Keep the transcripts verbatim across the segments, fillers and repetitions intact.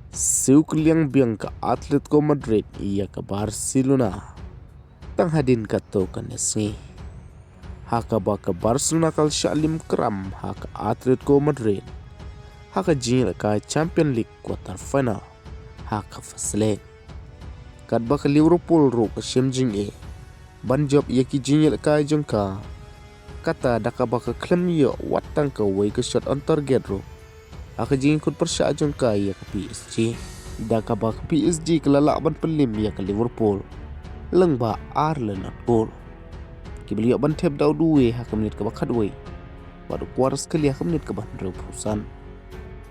Siew kylliang biang ka Atletico Madrid ïa ka Barcelona tang hadien katto katne sngi, ha kaba ka Barcelona ka la shah lim kram ha ka Atletico Madrid ha ka jingïalehkai Champions League quarter final ha ka first leg. Katba ka Liverpool ruh ka shem jingeh ban jop ïa ki jingïalehkai jong ka, kata da kaba ka khlem ïoh wat tang kawei ka shot on target ruh ha ka jingïakhun pyrshah jong ka ïa ka P S G, da kaba ka P S G ka la lah ban pynlip ïa ka Liverpool lyngba ar la not kol. Kiba la ïoh ban thep da u Doué ha ka minit kaba khatwei bad u Kvaratskhelia ha ka minit kaba hynriewphew san.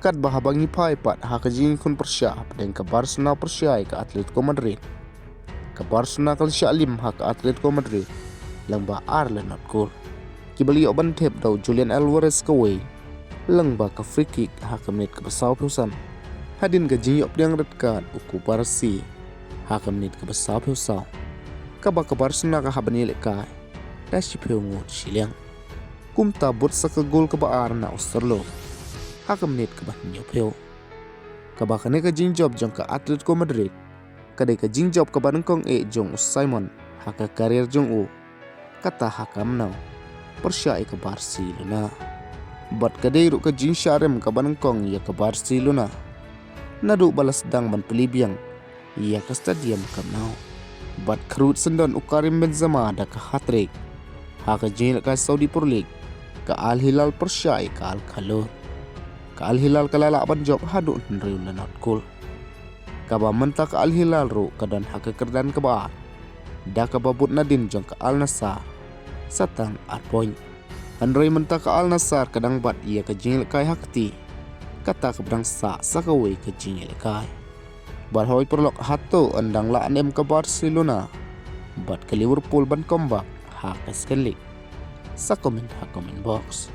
Katba haba ngi phai pat ha ka jingïakhun pyrshah hapdeng ka Barcelona pyrshah ïa ka Atletico Madrid, ka Barcelona ka la shah lim ha ka Atletico Madrid lyngba ar la not kol. Kiba la ïoh ban thep da u Julian Alvarez kawei lyngba ka free kick ha ka minit kaba sawphew san, hadien ka jingïoh pdiang red card u Cubarsí ha ka minit kaba sawphew saw. Kaba ka Barcelona ka hap ban ïalehkai da shiphew ngut shiliang. Kumta bud sa ka gol kaba ar na u Cerrón ha ka minit kaba hynñiewphew. Kaba kane ka jingjop jong ka Atletico Madrid ka dei ka jingjop kaba nyngkong eh jong u Simon ha ka career jong u, kata ha ka mno pyrshah ïa ka Barcelona. Bad ka dei ruh ka jingshah rem kaba nyngkong ïa ka Barcelona naduh ba la sdang ban plie biang ïa ka Stadium Camp Nou. Bad khrud syndon u Karim Benzema da ka hat-trick ha ka jingïalehkai Saudi Pro League, ka Al Hilal pyrshah ïa ka Al Khallud. Ka Al Hilal ka la lah ban jop haduh hynriew la not kol. Kaba mynta ka Al Hilal ruh ka don ha ka kyrdan kaba ar da kaba bud nadien jong ka Al Nassr sa tang ar point. Hynrei mynta ka Al Nassr ka dang bat ïa ka jingïalehkai ha kti, kata kaba dang sah sa kawei ka jingïalehkai. Bad hoi paralok, hato yn dang lah ne em ka Barcelona bad ka Liverpool ban comeback ha ka second leg? Sa comment ha comment box.